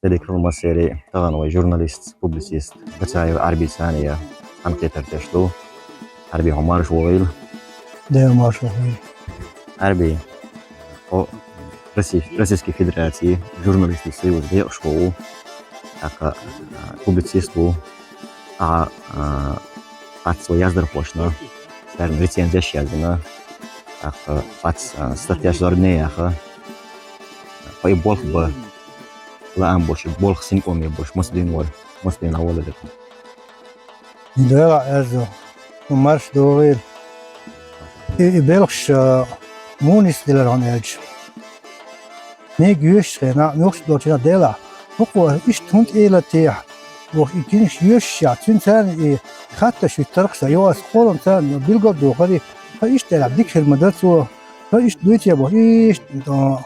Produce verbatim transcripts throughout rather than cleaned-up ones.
Деррига хьалха массеран а тахан вай журналист, публицист Гацаев Ӏарби цхьана я, цхьаьнакхетар теш ду. Ӏарби, хьо марша вогӀийла. Дела марша вогӀийла. Ӏарби, хьо Росси-, Российски Федерацин журналистийн союза декъашхо ву, тӀаккха, а, публицист ву. Ахьа, а, цхьацца вай яздархошна, царна рецензеш язйина, тӀаккха цхьацца, а, статьяш зорбане яьха. Хьо и болх бан лаам болаш, и болх синкъоме болаш, маца дийна вар, маца дийна валар. Дела Ӏаьржа, хьо марша догӀийла. И, и белхаш, а, муха нисделар хьона аьлча, книга йоьшучу хенахь, муьлххачу долчу хенахь, делахь, хӀокхо иштта хӀунда элира техьа бохуш, и книгаш йоьшучехь, цуьнан царна и хаттарш хӀиттарх сан, йо, аса кхоллам царна билгал а дохура, хӀара иштта элахь дика хир ма дара цо, хӀара иштта дуй те бохуш, иштта, а,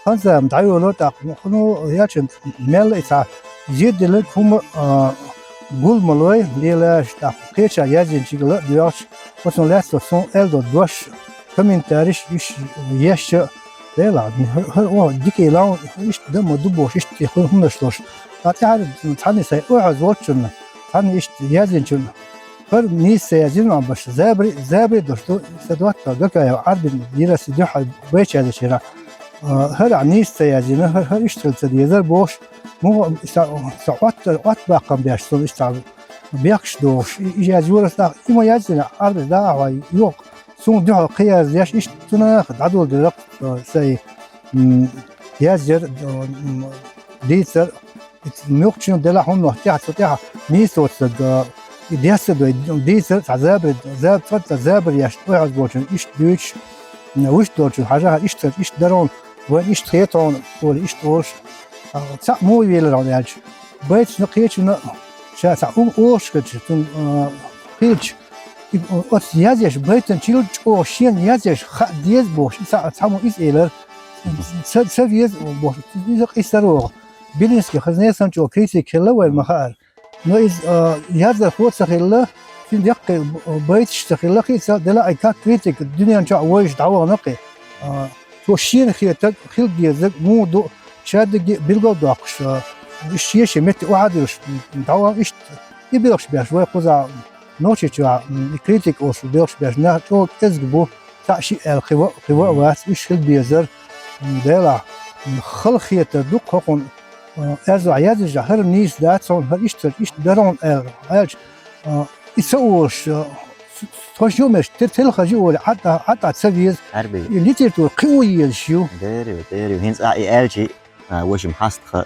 хан-зама дӀайолура тӀаккха, ну, яьлча мел а и цхьа зеделларг хӀума, а, гул ма лой, лелаш, тӀаккха кхечара язйинчуьнга ла а доьгӀча, оцунах лаьцна суна аьлла долу дош, комментариш, уьш еш а, делахь, хӀара, хӀара оха дика а лан, иштта дан ма ду бохуш, иштта хӀу-, хӀуманаш луш. Ткъа тӀаьхьара цхьанна сайн охьаза волчунна, цхьанна иштта язйинчунна, хӀара нийса ца язйина, ма баш, забаре, забаре долуш ду, сан доттагӀа Гакаев Ӏарбина дийрас и дуьххьара байташ язйинчу хенахь. А, хӀара ахь нийса ца язйина, хӀара, хӀара иштта хила ца дезара бохуш, муха, сан, сан Ӏотта-, Ӏоттабаккхам беш, суна иштта бехкаш дохуш, и, и язйора ас нах, и ма язйина, Ӏарбис дӀа а хьой, юха, суна дуьхьал кхин язъеш, иштта цунах дӀадоладелира, а, сайн, м, язъяр, а, м, дийцар, Муьлххачунна делахь хӀуманах тӀехь, цу тӀехь нийса воцург, а, и десса дой, дийцар цхьа забаре, заб-, цкъа а забаре еш, тӀехьа болчунна иштта дуьйцуш, м, вуьшта долчунна хьажахьа, иштта, иштта дара хьуна, вайна иштта хета хьуна, олий, иштта олуш. А, цхьаъ муха велира хьуна аьлча, байташна кхечунна ша цхьаъ у-, олуш хилча, цунна, а, хилча, и, оцу язъеш байтанчул чӀогӀа шена язъеш хаа деза бохуш, и цхьа, цхьаммо иза элира. Ца, ца веза бохуш, иза къийсар вогӀу. Белинский хазне санна чӀогӀа критик хилла вайна ма хаара. Но иза, а, яздархо а ца хилла, цуьнан яккхий б-, байташ а ца хилла, кхин а ца делахь, и как критик дуьнен чохь вовзаш дӀавахана кхин. А, цо шена хетарг, хила дезарг муха ду, шадерриге а билгал а доккхуш, а, шен-шен метте охьадуьллуш, м, дӀавахана иштта. И белхаш беш вай кхузахь Нохчийчохь, м, и критик олуш белхаш беш нах чӀогӀа кӀезиг бу, цхьаъ-шиъ аьлла кхин ваъ, кхин ваъ а вац, уьш хила безар, м, делахь, м, халахетар ду-кх хӀокхунна, а, аьрзахь язйинчохь, хӀара нийса дац хьуна, хӀара иштта, иштта дара хьуна аьлла, аьлча, а, и ца олуш, а, с-, с-, тхо шиъ меш, те-, телхажи олий, Ӏад-, Ӏад-, Ӏад ца веза, Ӏарби. И литература кхин а езаш ю. Дера ю, дера ю. ХӀинца ахь и аьлчи, а, вешин хьаста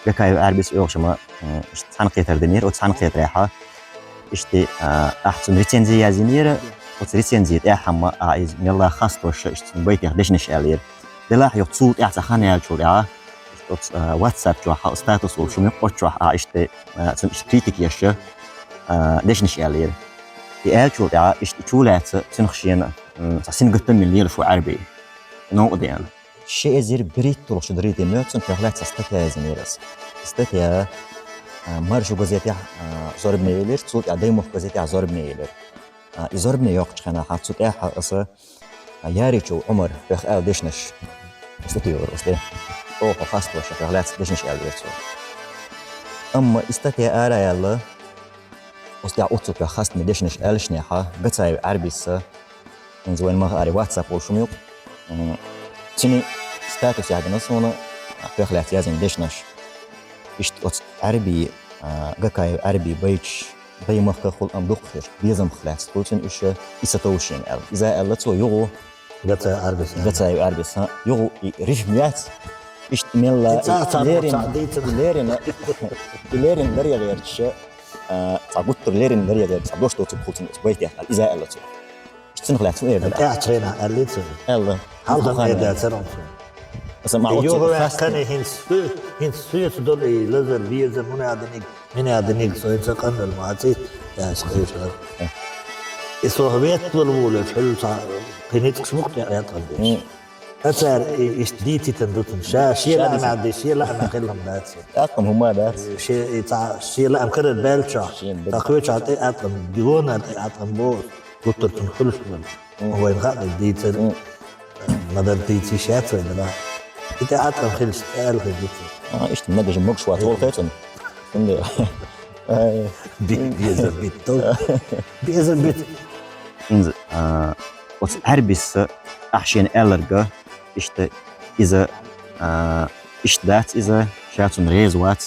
Гакаев Ӏарбис оьгӀуш ма, м, иштта цхьаьнакхетар динера, оцу цхьаьнакхетарехь, иштта, а, ахь цунна рецензи язйинера, оцу рецензи тӀехь-м ахь иза мелла хасташ, иштта цунна байтех дешнаш аьллера. Делахь юха цул тӀаьхьа цхьа хан яьллачул тӀаьхьа, иштта оцу, а, WhatsApp чохь, статус олуш хӀума кхоччохь, ахь иштта, а, цунна иштта критика еш, а, дешнаш аьллера. И аьллачул тӀаьхьа, иштта и чу лаьцна, цуьнах шена, м, цхьа сингаттам бина лелаш ву Ӏарби. Новкъа деана. Ши эзар берхӀитталгӀачу шарахь дӀа-, дӀа-, моьтту цунна тӀехь лаьцна статья язйинера ас. Статья, а, «Маршо» газетехь, а, зорбане елира, цул тӀаьхьа «Даймохк» газетехь зорбане елира. А, и зорбане йоккхучу хенахь цу тӀехь аса, а, Яричев Ӏумара тӀехь аьлла дешнаш. Статья йора оцу тӀе. Оха хасташ тӀехь лаьцна дешнаш аьлла вера цо. Амма и статья ара а яьлла, оцу тӀехь оццул тӀехь хастаме дешнаш аьллашехь, Гацаев Ӏарбис, хӀинца вайна ма хаара WhatsApp олуш хӀума ю-кх. М, цуьнан статусехь гина суна, а, тӀехь лаьцна язйина дешнаш. Иштта оцу Ӏарби, а, Гакаев Ӏарби байташ, даймахкахула, амма дукхаххерчу безамах лаьцна хуьлу цуьнан уьш, и ца товшийна аьлла. Иза аьлла цо юха. Гацаев Ӏарбис аьлла. Гацаев Ӏарбис, хӀа, юха и рифма яц. Иштта мелла и цхьа а цхьа леррина, цхьа дийцина. И леррина, и леррина даре гӀерташ, а, цхьа гуттар а леррина даре гӀерташ, цхьа дош доцург хуьлу цуьнан оцу байтех аьлла. Иза аьлла цо. Иштта цунах лаьцна ву эр дара. ТӀаьхьа цхьана аьллий цо? Аьлла. Хьалха эр дац цара хӀинца. Аса ма хӀинца, хӀинца соьца долу и лазар, везар, мунадиниг, минадиниг, со хӀинца къандал ма хьаций, яц кхечара. Э. И со хӀаветталур волуш, хьуьлла цхьа кхин ницкъаш мукъа тӀе Ӏеткъам деш. М. Ацара и, иштта дийцитан ду цунна. Ша, шен лаамехь ди, шен лаамехь хилла ма дац. Аткъам хӀума дац. Шен, и цхьа, шен лаам карара баьллачохь, шен ца кхечахь тӀе аткъам, дигонар тӀе аткъам боху, гуттар цунна хуьлуш хилла. М. Вайна хаьа дийцар. М. Ма-дарра дийца йиш яц вай дела. И тӀе аткъам хилча, тӀе аьлла хир ду цо. А, иштта нагажа могаш вац волу хецун. Цундела. Э, Бит, безам бит, тов. Безам бит. Инза, а, оцу Ӏаьрбис ахь шена аьлларг, иштта иза, а, иштта дац иза, ша цунна реза вац,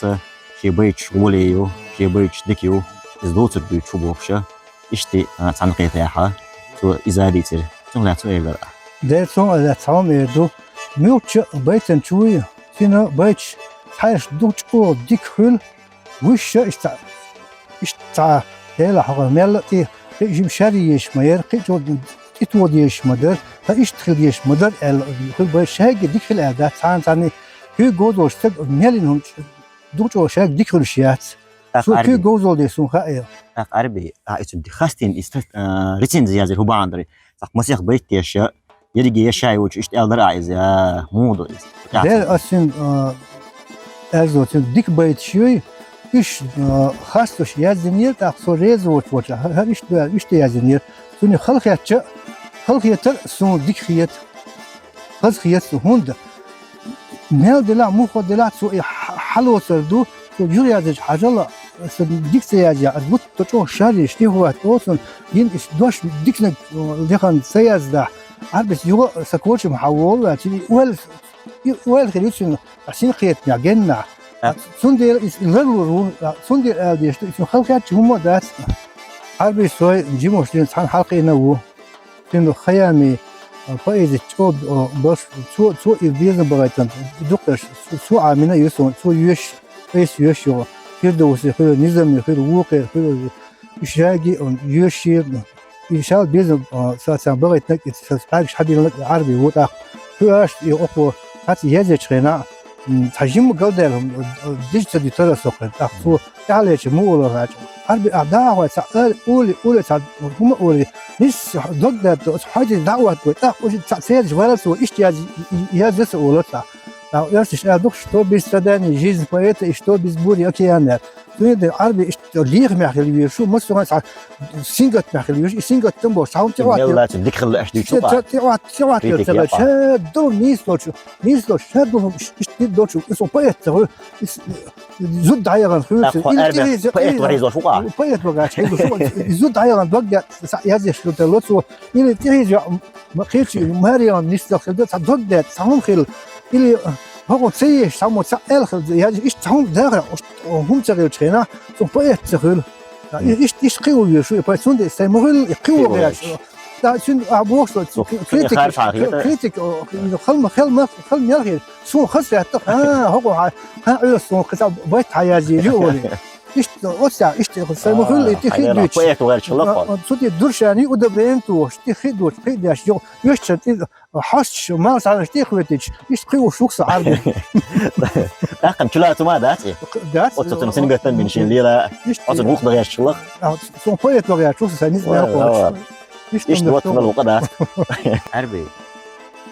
шен байташ гӀоле ю, шен байташ дика ю, иза доцург дуьйцуш ву бохуш, иштта, а, цхьаьнакхетарехь, цо иза а дийцира. Цунах лаьцна эр дара ахь. Дера, цунах лаьцна цхьа хӀума эр ду. Муьлххачу байтанчо, цуьнан байташ цхьаьнаш дукха чӀогӀа дика хуьлу, вуьшта иштта, иштта цхьа Делахь хьо мелла а тӀе, кхин жима шаьръеш ма яра, кхин чӀогӀа тӀетоха дезаш ма дара, ткъа иштта хила дезаш ма дара аьлла, хуьлу байташ шайга дика хила аьлла дац, цхьана-цхьанне куьйга говзаллаш стаг мел йина хӀума дукха чӀогӀа шайга дика хуьлуш яц. ТӀаккха Цо куьйга говзалла деш суна хаьа. ТӀаккха Ӏаьрби, а, иза хастийна, иза, а, рецензи язйира хӀун бахьана дара. ТӀаккха масех байт теша, ерриге я ша йоцуш, иштта аьлла дара а иза, я, муха ду иза? Дера, ас шуна, а, аьлла цуьнан дика байташ юй, уьш, а, хасташ яздинера, тӀаккха цо реза воцуш волчу, хӀа-, хӀара иштта, иштта яздинера. Цунна халахетча, халахетар суна дика хета. Хаза хета суна, хӀунда мел делахь, муха делахь, цо и хьа-, хьалоцур ду, цо юхаязйича хьажал, сан дика ца язъян, аса гуттар чӀогӀа шарйиш, тӀехӀотта оцунна, йина иштта дош диканиг, э, лехна ца яздахь, Ӏаьрбис юха а сан кочам хьан волу ваьлча, и ойла, и ойла хир ю цуьнан, сан синкхетамехь, геннахь. Цундела иза ларлур ву, цундела аьлла дезаш ду, и цуьнан халахетта хӀумма а дац. Ӏаьрбис вай жимаш дина цхьаьна хьалакхиъна а ву. Цуьнан Хайями, а, поэзи чӀогӀа, а, баш, цо, цо и безам бахийтина дукхаш, цо, цо Ӏамийна а ю суна, цо йоьшуш, айса йоьшуш йогӀу. Фирдовси хуьлу, Низами хуьлу, вукхеран хуьлу, и шайги, а, йоьшуш йира. И шал безам, а, са царна бахийтинарг, и сан пхьаьгаш хьадиллинарг и Ӏаьрби ву тӀаккха. Хьоьгуш и окхо цхьацца язъечу хенахь, м, цхьа жимма галдаьлла хӀума, а, дижа ца дуьтура со кхуьнга. ТӀаккха цо тӀаьхьалеча муха олура аьлча, Ӏаьрби, ахь дӀа а хьой, цхьа ала, олий, олий, цхьа хӀума а олий, нийса дог даьтта, оцу хьоьжарг дӀа а хӀоттабой, тӀаккха уьш цхьа цераш варал цо, иштта яз-, язъян ца олура цхьа. ТӀаккха оьрсаша аьлла ду-кх: «Что без страданий жизнь поэта, и что без бури океан», — аьлла. Цундела Ӏаьрби иштта лехамехь хила везаш ву, массо а хӀума цхьа сингаттамехь хила везаш, и сингаттам болуш, цхьа хӀума тӀехӀоттийла. Мелла а цхьа дика хилла аьлла дуьйцу цхьа, тӀе-, тӀехӀотта-, тӀехӀоттийла ца хилла, ша ду нийса долчу, нийса долчу, ша ду хӀума, иш-, иштта дика долчу, и со поэт ца хуьлу, и с-, зуда дӀаяхана хуьлу, тӀаккха или Ӏаьрби тӀехьийза, поэт варийзош ву-кх ахь? Поэт варгаш хьийзош ву, и зуда дӀаяхана дог даьтта, цхьа язъеш хила тарло цо, или тӀехьийза йоӀ, м-, кхечу маре яхана нисдала хила ду, цхьа дог даьтта, цхьа хӀума хила, или, а, хӀокхо ца езаш, цхьаммо цхьаъ аьлла хила, я иштта цхьа хӀума даха, ош-, хӀума ца хилчу хенахь, цунах поэт ца хуьлу. И иштта, иштта кхин ву везаш ву, и поэт, цундела сайн ма хуьллу, и кхин ву везаш. Да, цуьнан ахь бохуш ду, цу-, цу-, цу-, критик, цу-, критик, о, хала ма-, хала мел хир, суна хаза хетта, а, хӀокхо хьан, хьан Ӏуьйрас суна кхин цхьа байт хьан язйийр ю олий. Иштта, оццехь, иштта сайн ма хуьллу, и тӀе хи а дуьйцуш. Поэт варча хала. А, а, цу тӀе дуршани удобрени тухуш, тӀе хи а дуьйцуш, кхин а деш, йо, оьшучун тӀе хьостуш, мал схьанаш тӀе а хьоьтуьйтуш, иштта кхин ву шух со Ӏаьрби. ТӀаккха чула цу ма дац и? Дац. Оцу цунна сингаттам бина шена лела, иштта. Оцу гӀуллакх дагӀеш чулах. А, цу поэт вагӀеш чух со сан ницкъ мел кхочуш. Иштта, иштта доцу мел вукъа дац. Ӏаьрби.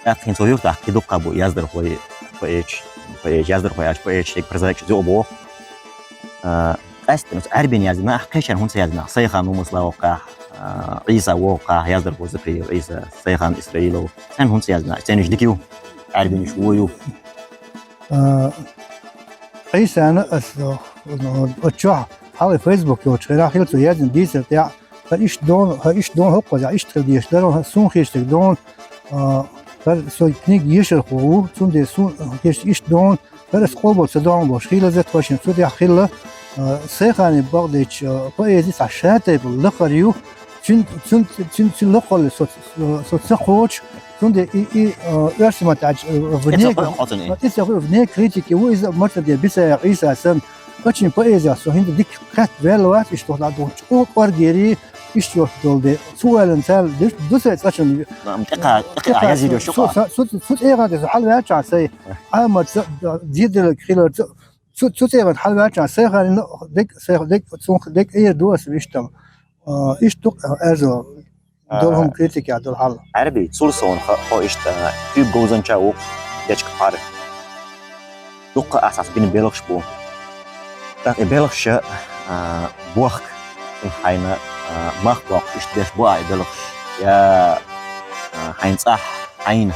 ТӀаккха хӀинца юртахь кхин дуккха бу яздархой, поэташ, поэташ, яздархой аьлча, поэташ, шега прозаикаш зуо боху. А, къаьсттина оцу Ӏаьрбина яздина, ахь кхечарна хӀунда ца яздина? Сайхан Мумусла воккхахь, а, Ӏийса воккхахь, яздархо Закриев Ӏийса, Сайхан Исраилов. Царна хӀунда ца яздина? Царнаш дика ю, Ӏаьрбинаш вон ю. А, Ӏийсана ас, а, а, чохь, хьалха Facebook йолчу хенахь хила цо яздина дийцар тӀехь, хӀара иштта дона, хӀара иштта дона хӀокхузахь, иштта хила дезаш дара, хӀара суна хетарг дона, а, хӀара со книга ешархо ву, цундела суна хетарг иштта дона, хӀара ас къобал ца догӀун болуш хилла за тхойшина, цу тӀехь хилла, а, Сайханин бакъдерчу, а, поэзи цхьа шатайпа лакхара ю, цуьнан, цуьнан, цуьнан, цуьнан лакхалла со, со ца кхочу, цундела и, и, а, оьрсийн маттахь аьлча, а, вне, и ца хуьлу вне критики ву иза, мацаден Бисаев Ӏийса санна. Ачийн поэзиях со хӀинца дика кхетта ваьлла вац, иштта хӀокху дӀа духучу чӀогӀа кӀорггери, иштта йоцу долу де, цу валан царна деш ду сайн цкъачунна. Ам тӀекха, тӀекха язйина йолуш ю-кх. Цу, цу, цу, цу цӀехана тӀе со хьалаваьлчахьана сайн Ӏамарца, а, зеделлаг хиларца, цу, цу цӀехана хьалаваьлчахьана Сайханина дерг, Сайх-, дерг, цунах дерг эр ду аса вуьштам. А, иштта ду-кх, а, аьрзо. Долу хӀума критикехь долу хьал. Ӏаьрби, цул совнаха хьо иштта куьйга говзанча ву-кх, дечка пхьар. Дуккха а цхьацца бина белхаш бу. ТӀаккха и белхаша, а, бохка, хьайна, а, мах боккхуш иштта беш бу ахь и белхаш, я, а, хьайна цӀахь, хьайна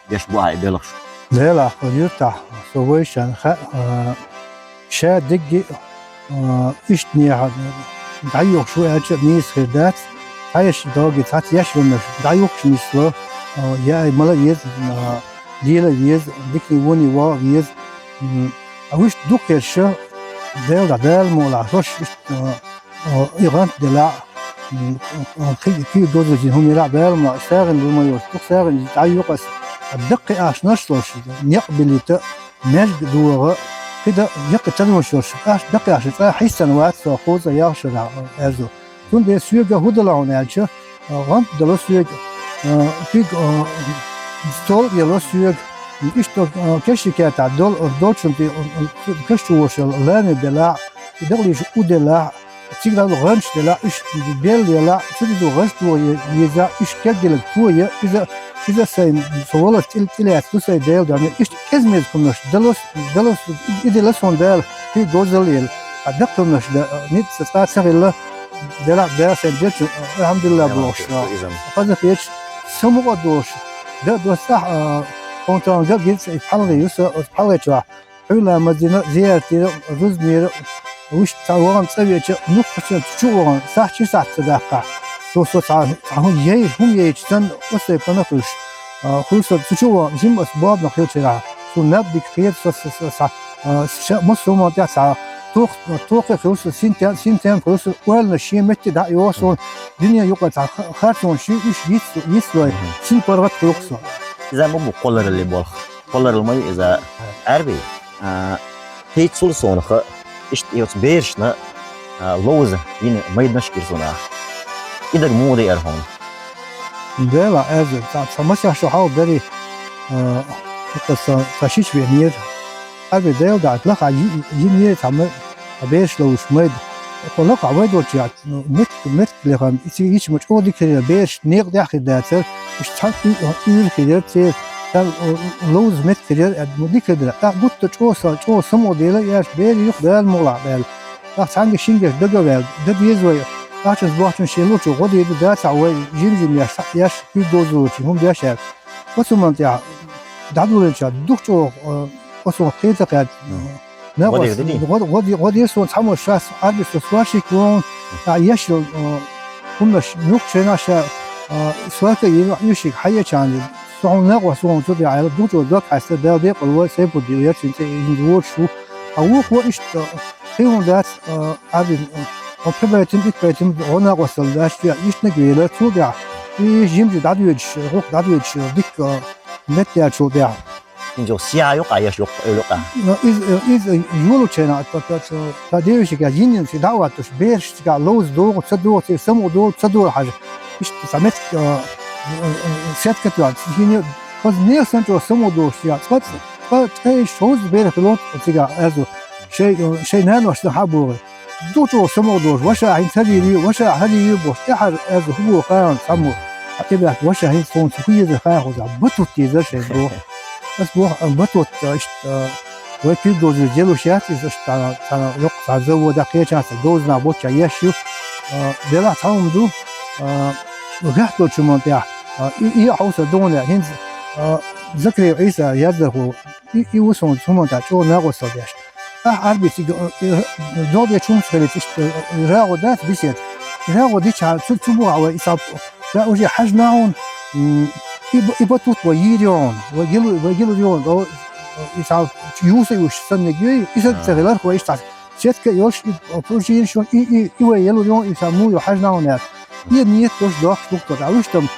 беш бу ахь и белхаш? Делахь, юртахь со вайшан хаьа, а, ша дегги, а, иштта нехьа дӀайохуш ву аьлча а нийса хир дац, цхьаерш догги цхьацца еш йолнаш дӀайохуш нисло, а, яа мала а еза, а, лела а веза, дикний воний вогӀа а веза. М, а вуьшта дукха ерш Дела дӀа Дала мукъалахь, хӀорш иштта, а, а, и гӀант делахь, м, а, кхин, кхин дозаллин хӀума елахь Дала мукъалахь, сагӀина ду ма йолуш, дукха сагӀина дӀайоькъу ас, а, даккхий ахча наш лош, некъ билийта, маьждиг догӀа, кхидӀа яккхий ца луш йолуш, ахча даккхий ахча цкъа хьийсана вац со кхуза ялх шарахь, а, аьрзу. Цундела соьга хӀун дала хьуна аьлча, а, гӀант дала соьга, а, куьг, а, стол а ело соьга, иштта, а, кешнийн кертахь дол-, долчунна тӀе, а, а, каш чу вошал лами белахь, и дакъалийша у делахь, цига дӀадо гӀанташ делахь, иштта бел елахь, цу тӀе ду гӀанташ тоха е-, езахь, иштта кегделларг тоха, иза, иза сайн со волаллаш тӀил-, тӀилаьцна ду сайн Делан дуьхьа, иштта кӀезмеза хӀуманаш далос, далос, и, и дела суна Дала, кхин дозалла а елла. А даккхий хӀуманаш да, ницкъ цкъа ца хилла, делахь Дала сайн делча, алхьамдулиллахӀ бохуш. Иза. Хаза хеташ, са мукъа а долуш, да, достахь, а, хьуна тахана ган гира ца, и пхьалгӀа ю со, оцу пхьалгӀа чохь. Хьуьла мазина, зияртера, рузмера, вуьшта цхьа вахана цӀа веча, нух кхачан цу чу а вахана, сахьт ши сахьт ца даккхахь. Цо со цхьа, цхьа хӀума яй-, хӀума яйча санна, оццай пана хуьлуш. А, хуьлуш со цу чу а вахана, жима ас боданах хилчарахь. Суна наб дика хета, со, со, со, со, а, ша, массо а хӀуманна тӀехь цхьа тох-, тохе хуьлуш со, синтем, синтем хуьлуш со, ойланаш шен метте дӀа а йоху суна, дуьне юкъа цхьа ха-, харцонаш ши, уьш йицло-, йицлой, син паргӀат хуьлу-кх со. Иза ма бу кхолларалле болх. Кхолларалла ма ю иза. Ӏаьрби, а, кхеччул сонах, иштта и оцу берашна, а, ловза йина майданаш а гира суна. И дага муха деара хьуна? Дела, аьрза, ца, ца масех шо хьалха дарий, а, ца, ца, ца шича веанера. Ӏаьрби Дела даьлча лакхахь йи-, йинера цхьа ма-, цхьа бераш ловзуш майда. Кху лакхахь вай долчу яц, ну, меттиг, меттиг лехна, и цига йича ма чӀогӀа дика хир яра, бераш некъа тӀехь хир дацара, уьш цхьаьна уь-, уьйр хир яра церан, царна, о, ловза меттиг хир яра, аьлла, ма дика хир дара. ТӀаккха гуттар чӀогӀа са, чӀогӀа самукъа дела, аьлча, бер юха Дала мукъалахь баьлла. ТӀаккха цхьаьнгге-шингге дага а ваьлла, дан деза вай, ахчанца бохчун шен лучу гӀо дийр ду, дацахь вай жим-жим еш, еш, куьг дозаллочу хӀума деш аьлла. Оцу хӀуманна тӀехь дӀадоладелча, дукха чӀогӀа, э, оцунах кхета кхаьчна. Мгм. Накъост, гӀо дийр ду, гӀо, гӀо ди-, гӀо дийр суна цхьаммо ша, Ӏаьрбис со сварщик ву, а, еш йолу, э, хӀуманаш муьлххачу хенахь ша, э, сварка йина, уьш шига хьаеча хьан, со хьуна накъост ву хьуна цу тӀехь аьлла, дукха чӀогӀа дог хьаьстира, Дала декъала вой, Сайпудди, ярцин цӀе йина воцуш ву. Ткъа вукхо иштта, э, кхин хӀума дац, э, Ӏаьрбин, э, хьо пхи байтина, итт байтина гӀо накъосталла дац, иштаниг велара, цул тӀаьхьа и жимчу дӀадоьдуш, гӀуллакх дӀадоьдуш, дика, э, меттаьллачул тӀаьхьа. ХӀинца сехьа юкъа еш юкъа, эвлакъа. Но иза, иза йолучу хенахь, та, та, та, та девешига йиннина цига дӀа а хӀоттуш, бераш цигахь ловза догӀу, ца догӀу, цига самукъа догӀу, ца догӀу хьажа. Иштта цхьа меттиг, а, а, а, сетка а тоьхна, хӀинца хаза нехан санна чӀогӀа самукъа догӀуш цигахь, цкъа, цкъа, цкъа и шовзткъа бер хилла цигахь, аьрзу. Шайн, шайн нанош сан хьа а богӀий. Дукха чӀогӀа самукъа догӀуш, ваша хӀинца хӀара йийр ю, ваша хӀара йийр ю бохуш, тӀаьхьара аьрзу хӀун боху хаьий цхьаммо. Ткъа тӀебаьхкина, ваша хӀинца суна ца хуьйзира хаьий хӀуза, батут дийзара шайна боху. Ас боху, а, батут, а, иштта, а, вай куьг дозалла делуш яц иза, иштта цхьана, цхьана йоккха цхьана заводехь кхечахьа говзанах болччохь еш ю. А, делахь цхьа хӀума ду, а, гӀехтолчу хӀуманна тӀехь, а, и, и а хьовса дугӀу нехь, хӀинца, а, Закриев Ӏийса яздархо, и, и ву суна цу хӀуманна тӀехь чӀогӀа накъосталла деш. Ахь Ӏаьрбица, э, э, догӀу дечу хӀуманца хилийта, иштта, э, рагӀу дац беседа. И рагӀу дичахьа, цу, цу бухахь вай, и цхьа, ша уже хьаьжна хьуна, м, и ба-, и батут вай йийр ю хьуна, вай гилу-, вай гилур ю хьуна, о, и цхьа юса а юьсуш санниг юй, и санна ца хиларх вай иштта сетка а йолуш, и, о, пуржийна шуна, и, и, и вай ялур ю хьуна, и цхьа муй ю хьаьжна хьуна яц. И нийят долуш дохкуш духтур. А вуьш там,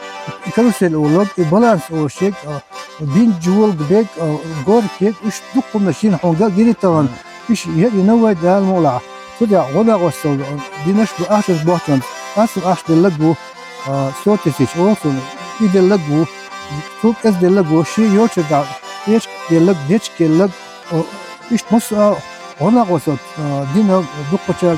и карусель олург, и баланс олуш ерг, а, бинчу волга бег, а, горка ерг, уьш дукха хӀуманаш йина хьуна ган гири тахана. Уьш яа йина вай Дала мукъалахь. Цу тӀехь гӀо накъосталла, а, динарш бу ахчанца бохчунца. Ас ахча деллаг ву, а, сто тысяч олу суна, и деллаг ву, цул кӀеза деллаг ву, шен йолчуьра дӀа, эчка деллаг, дечка деллаг, а, иштта массо а гӀо накъосталла, а, дина дуккхачара,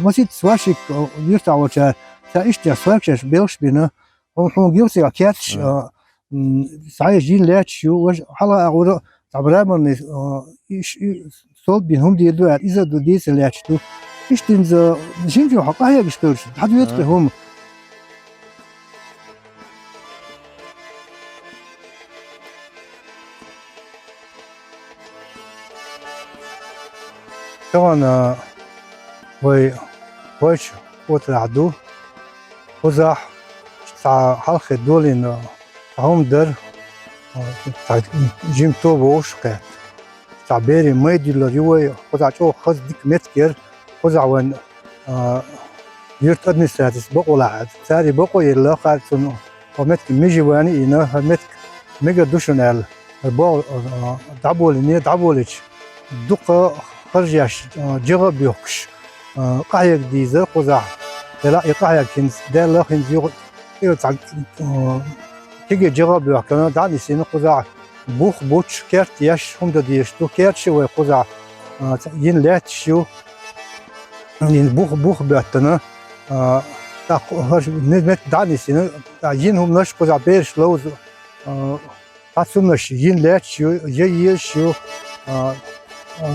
масийтта сварщик, а, юьртахь волчара, ша иштта сварщикаш белхаш бина, Хьуна, хьуна гира цигахь керташ, а, м, схьаэца жин лаьтташ ю, важа хьала а гӀура, цхьа мраморный, а, иш, и, столб бина хӀума дийр ду аьлла, иза а ду, дийца лаьтташ ду. Иштта хӀинца жим-жим хьо къахьегаш хилча, дӀадоьду кхин хӀума. Тахана вай вайчу отрахь ду. Кхузахь цхьа хьалххе долийна цхьа хӀума дара, цхьа жима тоба вовшах кхетта. Цхьа берийн май диллар ю вай, кхузахь чӀогӀа хаза дика меттиг яра, кхузахь вайн, а, юьртан администрацис бакъо лахьа. Цаьрга бакъо елла, хӀара цунна хӀокху меттиге меже ван а йина, хӀара меттиг мегар ду шуна аьлла, хӀара боху, а, дӀаболийна, дӀаболийча, дукха харж еш, а, жагӀа а боьхкуш, а, къахьега дийзира кхузахь. Делахь и къахьега хӀинца даьлла, хӀинца юха тӀера цхьа, а, кегий жагӀа а боьхкина, дӀа а нисйина кхузахь. Бух буттуш, керт еш хӀума дан дезаш ду. Керташ а вай кхузахь, а, йина лаьтташ ю. Йина бух, бух боьттина, а, тӀаккха хӀара мет-, меттиг дӀа а нисйина, а, йина хӀуманаш кхузахь бераш ловза, а, цхьацца хӀуманаш йина лаьтташ ю, я езаш ю, а, а,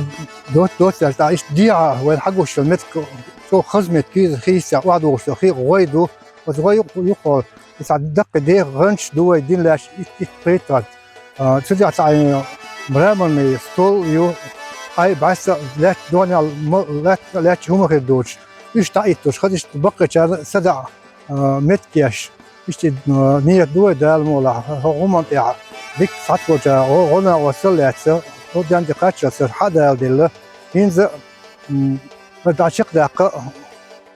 доц-, доццаьрца, тӀаккха иштта дехьа вайна хьагуш йолу меттиг, чӀогӀа хаза меттиг ю иза, хийццехь охьадогӀуш ду, хи-, гӀой ду, оцу гӀой юкъ-, юкъахь Иза даккхий деха гӀанташ ду вай дина лаьтташ, ит-, итт-пхийтта гӀант. А, цу тӀехь цхьа, э, мраморный стол ю, ай, бӀаьсса а лаьтта догӀанехь ма-, лаьтта, лаьтташ хӀума хир доцуш. Уьш дӀаитталуш, хаза иштта баккхийчарна садаӀа, а, меттиг еш. Иштта, а, нийят ду вай Дала мукъалахь, хӀокху хӀуманна тӀехь дика цхьацца волчара гӀо-, гӀо-накъостал а лаьцна, хӀокху денна тӀе кхаччалц хьа а даладелла. ХӀинца, м, дӀа чекхдаккха,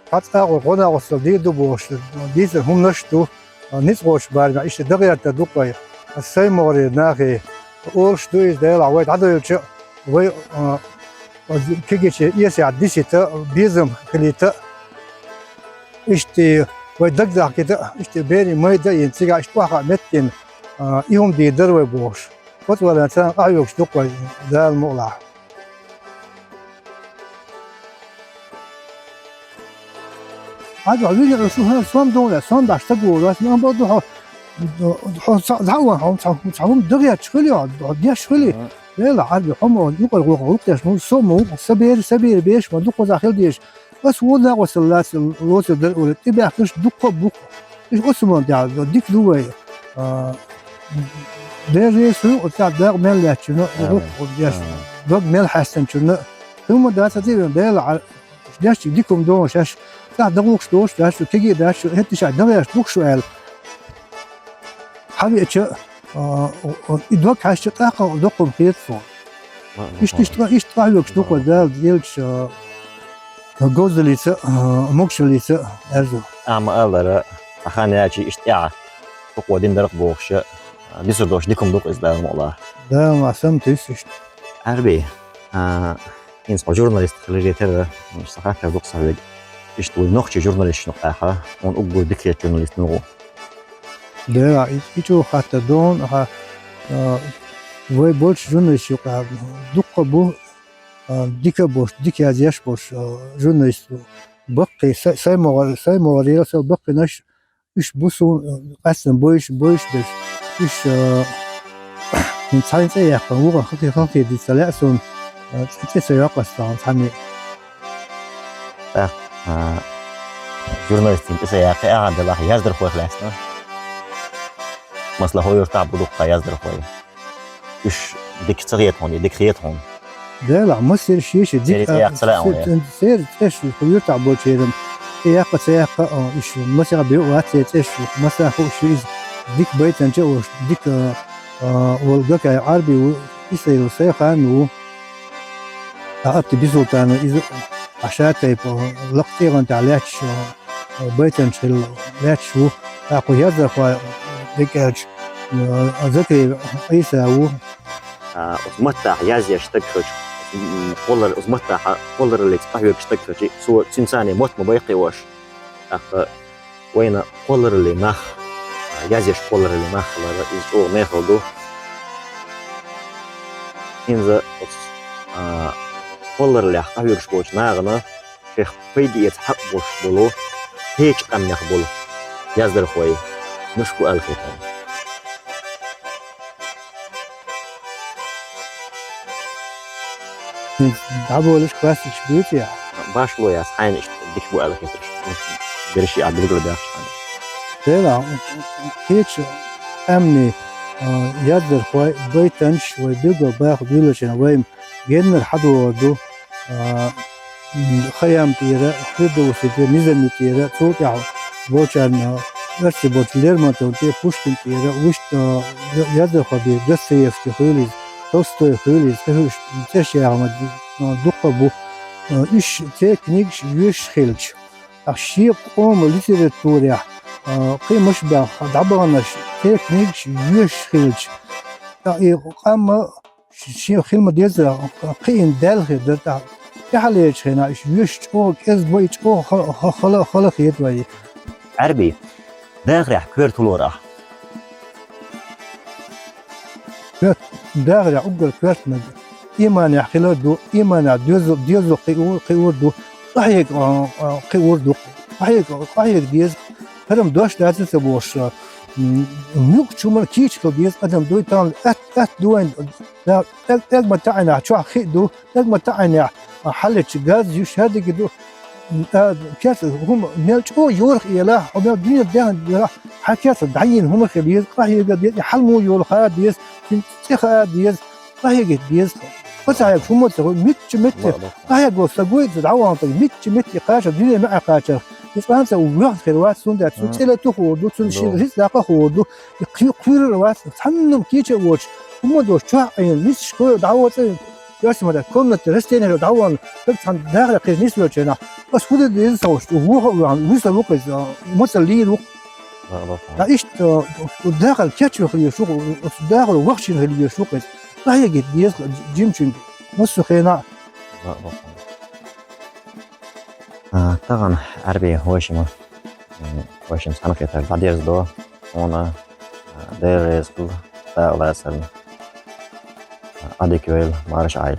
Цхьацца агӀор гӀо-накъостал дийр ду бохуш, дийцина хӀуманаш а ду, ницкъ кхочу барамехь иштта дагӀерта ду-кх вай, аса СаймогӀарера нахе. Олуш ду иза, Делахь, вай дӀадевлча, вай, а, кегийчеран эсехь дисийта, безам хилийта, иштта вай дагадахкийта, иштта берийн майда а йина, цигахь иштта охьахаа меттиг йина, а, и хӀума дийр дара вай бохуш. Оцу валарна царна къахьоьгуш ду-кх вай, Дала мукъалахь. Хьан ду хьо вижа, шу хӀара сом ду, сом баш стаг волу, ас ма бо ду хьо, хьо ца-, дӀа а ван, хьо ца-, ца хӀума дагӀетташ хили, хьо деш хили. Мгм. Вела, хьарби, хьо ма юкъара гӀуллакх деш, ну, со ма ву, са бер, са бер беш, ма дукха за хила деш. Ас вон дакъа сан лаца лоцур дара уьла, тӀебаьхкаш дуккха а бу-кх. Иштта оцу ма дика ду вай. А, Дела реза хуьлда оцу тӀехь дакъа мел лаьттачунна, амин, гӀуллакх деш, амин, дог мел хьаьстинчунна. Хьума дац а тӀе вен Дела, а, деш дика хӀума догӀуш аш, тӀехь дагӀуш долуш дац шу, кегий а дац шу, хӀетта ша дагӀеш ду-кх шу аьлла. Хьан веача, а, и дог хьаьжча, тӀаккха доккхун хета суна. Ма-, иштта, ма-, иштта, иштта къахьоьгуш ду-кх вай Дала елча, а, говзаллица, а, могушаллица аьрзу. Ахьа ма-аллара, цхьа хан яьлча иштта тӀехьа, дукха дина дара-кх бохуш, а, бисур долуш дика хӀума ду-кх иза Дала мукъалахь. Дала ма сам туьйсу иштта. Арби, а, ХӀинца хьо журналист хиларе терра, сан хаттар ду-кх сан хьоьга. Иштта вай нохчий журналисташна юкъахь, хьуна уггар дика хета журналист муха ву? Да, и, и чӀогӀа хаттар ду хьуна, хьан, а, вай болчу журналисташна юкъахь дуккха а бу, а, дика а болуш, дика язъеш а болуш, а, журналист бу. Баккхий, Са-, Саймогъар-, Саймогъарера сел баккхийнаш, уьш бу суна, э, къаьстина бойуш, бойуш берш. Уьш, э, хӀинца цхьаьна цӀе а яьккхина, вукхун хахе, хахе дийца ца лаьа суна, э, цӀе, цӀе ца йоккху ас тахана цхьанне. ТӀаккха, э, журналистийн цӀе ца яккхи, ахьа делахь яздархойх лаьцна. Масала, хӀокху юьртахь бу дуккха яздархой. Уьш дика ца хета хьуна, я дика хета хьуна? Делахь, массеран шен-шен дика, церан цӀе яккха ца лаьа хьуна, я? Церан цӀе шу, хӀокху юьртахь болчеран цӀе яккха, ца яккха, а, уьш масех бен а вац церан цӀе шу, массарна хууш ю иза дика байтанча а волуш, дика, а, волу Гакаев Ӏарби ву, Исраил Сайхан ву. Ткъа Апти Бисултанов иза, а, ша тайпа, лакха тӀегӀан тӀехь лаьтташ, а, байтанча хилла лаьтташ ву. ТӀаккха яздархой дика аьлча, а, Закриев Ӏийса ву. А, оцу маттахь язъеш стаг хилча, м, кхоллар-, оцу маттахь кхоллараллица къахьоьгуш стаг хилча, цо, цуьнан царний мотт ма байкхий ош. ТӀаккха вайна кхоллараллин нах, а, язъеш кхоллараллин нах хилар, иза чӀогӀа мехала ду. ХӀинца оцу, а, кхоллараллех къахьоьгуш болчу нахана шех пайда эца хьакъ болуш болу, кхечу къаьмнех болу яздархой муьлш бу аьлла хета хьуна. ДӀаболуш классикаш буьйцу яхь? Башхало яц, хьайна иштта дика бу аьлла хетарш. Берриш а билгал баьхча хьайна. Дела, кхечу къаьмнийн, а, яздархой, байтанчаш вай билгал баха буьйлачарна вай геннара хьадогӀур ду. а, Хайяма тӀера, Фирдовси тӀера, Низами тӀера, цул тӀехьа болчарна, оьрсий болчу Лермонтовна тӀера, Пушкина тӀера, вуьшта, а, яздархой бен, Достоевский хуьлийла, Толстой хуьлийла, кхин хӀуьш цӀераш яхана, а, дуккха а бу. А, уьш церан книгаш йоьшуш хилча, ткъа шен къоман литературехь, а, кхин а муш баьхна дӀабаханарш, церан книгаш йоьшуш хилча, ткъа и къам а ш-, шен хила ма деза, кхиъна даьлла хир дара, ткъа тӀаьхьалерчу хенахь уьш йоьшуш чӀогӀа кӀезиг бу, и чӀогӀа ха-, ха-, хала, хала хета вай. Ӏаьрби, дахарехь коьрта хӀун лору ахь? Коьрта, дахарехь уггар коьртаниг иманехь хилар ду, иманехь доьзал, доьзал кхиор, кхиор ду, къахьега, а, а, кхиор ду, къахьега, къахьега деза, хӀара-м дош дац ца бохуш, а, м, муьлххачу хӀуманна кийча хила деза адам дуй, тахана атта, атта ду вайн, да, тӀаг-, тӀегма таӀийнехь чохь хи а ду, тӀегма таӀийнехь хьаллечу газ ю, шадерг ду. А, кеца хӀума мел чӀогӀа йорах елахь, хьо мел дуьне даьхна елахь, хьан кеца дӀайина хӀума хила еза, къахьега деза, и хьалмо йолу хаа деза, цуьнан цӀе хаа деза, къахьегийта деза. Оцу хьегаш хӀума ца хуьлу, мичча метте, къахьега волу стаг вуй, иза дӀавахана стаг, мичча метте кхача, дуьне маьӀӀе кхачарх, и цкъа а ца воьхна хир вац, цундела цуьнан цӀе латур ду, цуьнан шен рицкъ даккхар ду, и кху-, кхуьйрар а вац, цхьанна кийча а воцуш, хӀума долуш чохь а Ӏийна, нисаш кхоьлу дӀавоцу, Оьрсийн маттахь комната растения хилла дӀавахана, стаг цхьана дахарехь кхечу нисвеллачу хенахь, аса хӀун дан деза ца хууш, вуха а вахана, вуьсур ву-кх иза, мацалла лийр ву-кх. Ткъа иштта, э, дахар кечвелла хила езаш ву-кх, оцу дахаро вахчина хила езаш ву-кх иза. Къахьегийта деза-кх жимачуьнга массо а хенахь. А, тахана Ӏаьрби вайшимма, м, вайшимма цхьаьна хетар дӀадерзадо, хьуна, а, Дела реза хуьлда, дакъа лацарна. Ӏадика йойла, марша Ӏойла.